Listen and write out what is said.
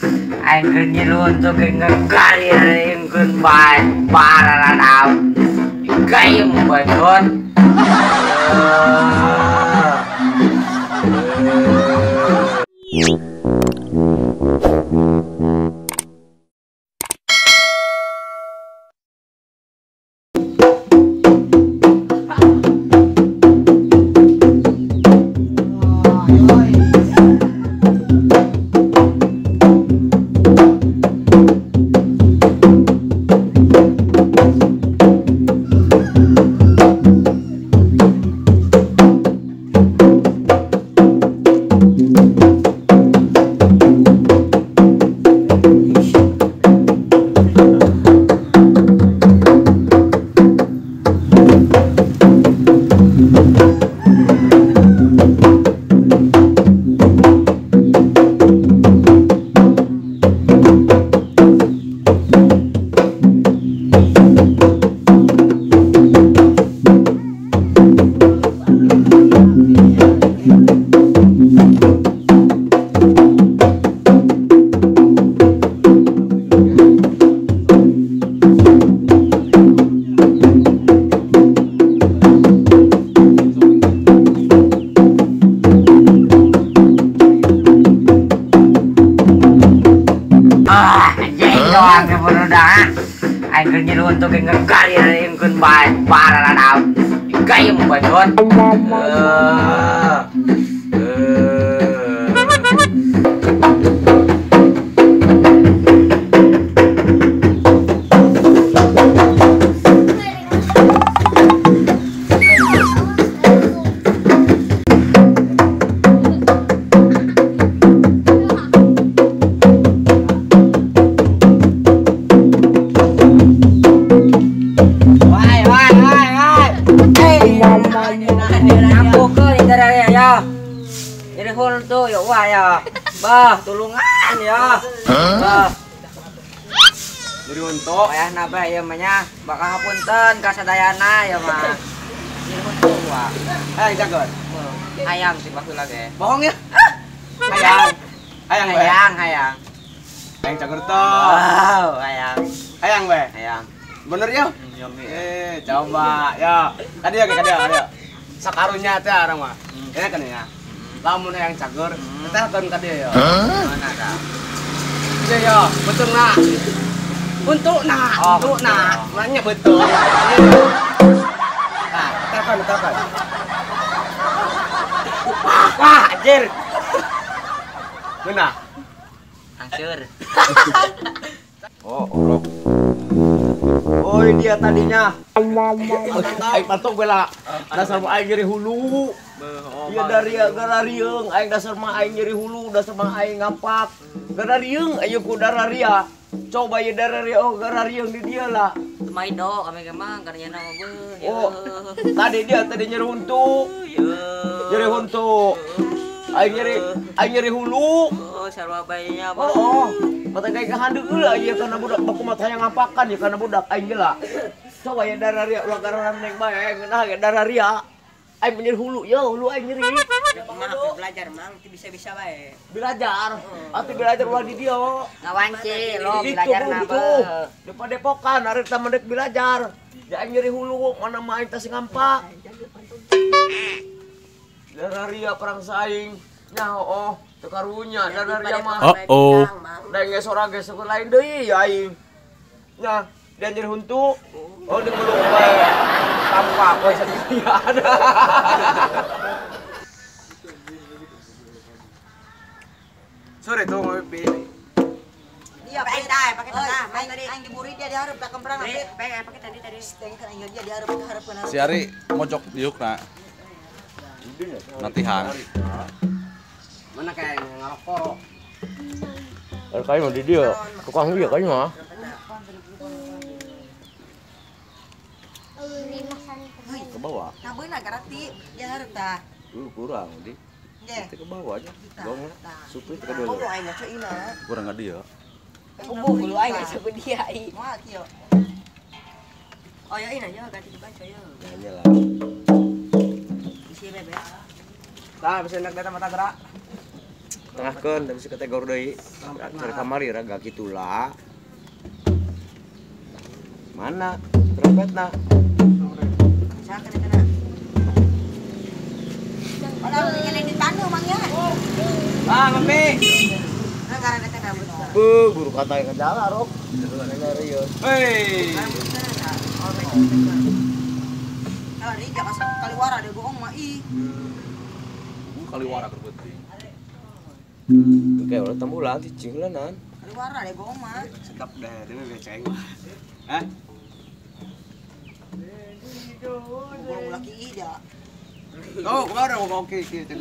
Aing keur nyilu untuk ngegari ingkeun bae pararanaw. Gayem bae. Aing keur nyilu untuk ngegari ingkeun bae pararanaw. Gayem bae. Bah, tulungan ya. Bah. Nyeri untuk ayahna bae ieu mah nya, bakal hapunten ka sadayana ya mah. Nyeri untuk wa. Hayang jagon. Hayang sih baheula ge. Bohong ya? Hayang. Hayang bae. Hayang, hayang. Hayang cager toh. Wow, hayang. Hayang bae. Hayang. Bener ya? Coba ya. Kadieu ge kadieu. Sakarunya teh arang mah. Ya kan ya. Lamun yang cager, teteh kan ka dieu ya. Mana da? Ieu ya, betul na. Untuk na, untuk na. Nanya betul. Nah, tekan, tekan. Wah, anjir. Mana? Hancur. Oh, orok. Oh, dia tadinya. Aing patok bela. Dasar mah aing nyeri hulu. Iya dari gara rieung, aing dasar mah aing nyeri hulu, dasar mah aing ngampak. Gara rieung ayo ku dararia. Coba ye dararia oh gara rieung di dia lah. Main do kami gemang karena nama beuh. Oh, tadi dia tadi nyeri huntu. Nyeri huntu. Aing nyeri hulu. Oh, sarua bae nya. Oh, mata kayak kehandeu heula ieu kana budak baku mata hayang ngampakan ieu kana budak aing geula. Coba ye dararia ulah gararandeng bae ngeunah ge dararia. Aing nyeri hulu ya, hulu aing nyeri. Belajar mang, bisa-bisa bae. Belajar. Atuh belajar ulah di dieu. Ngawanci lo belajar na beuh. Di padepokan harita mendek belajar. Ja aing nyeri hulu mana mah aing tas ngampak. Dararia perang saing. Nya hooh, teu karunya dararia mah. Oh. Da geus sorang geus lain deui ya aing. Nya, dia nyeri huntu. Oh, di belum bae. Tampak we sendirian. Sore tuh ngopi. Iya, pakai dah, pakai dah. Main tadi aing diburi dia dihareup tak kemprang apit. Pakai tadi tadi. Tengkeun aing dia dihareup hareupeun. Si Ari mojok diuk na. Latihan. Mana kayak ngarokok. Kayak mah di dia, tukang dia kayaknya mah. Ke bawah. Nah, beuna garati dia hareup tah. Kurang di. Kita ke bawah aja. Gong. Supir ke dulu. Kurang ka dia. Kubu hulu aing sebut dia i. Moal kieu. Oh ya ina ya ganti dibaca ya. Nanya lah. Isi bebe. Tah bisa enak datang mata gerak. Tengahkeun tapi si kategori deui. Cari kamari raga kitulah. Mana trompetna? Saha kana teh? Kalau yang di tandu mang ya. Ah, ngembe. Nah, karena teh rambut. Beuh, guru kata yang jalan, Rok. Hei. Kalau di Jakarta kaliwara dia bohong mah ih. Kaliwara keur beuting. Oke, ulah tembulan cicing lah nan. Kaliwara dia bohong mah. Sedap dah, ini beceng mah. Hah? Bohong laki ih dia. Oh, kemarin mau ki ki itu.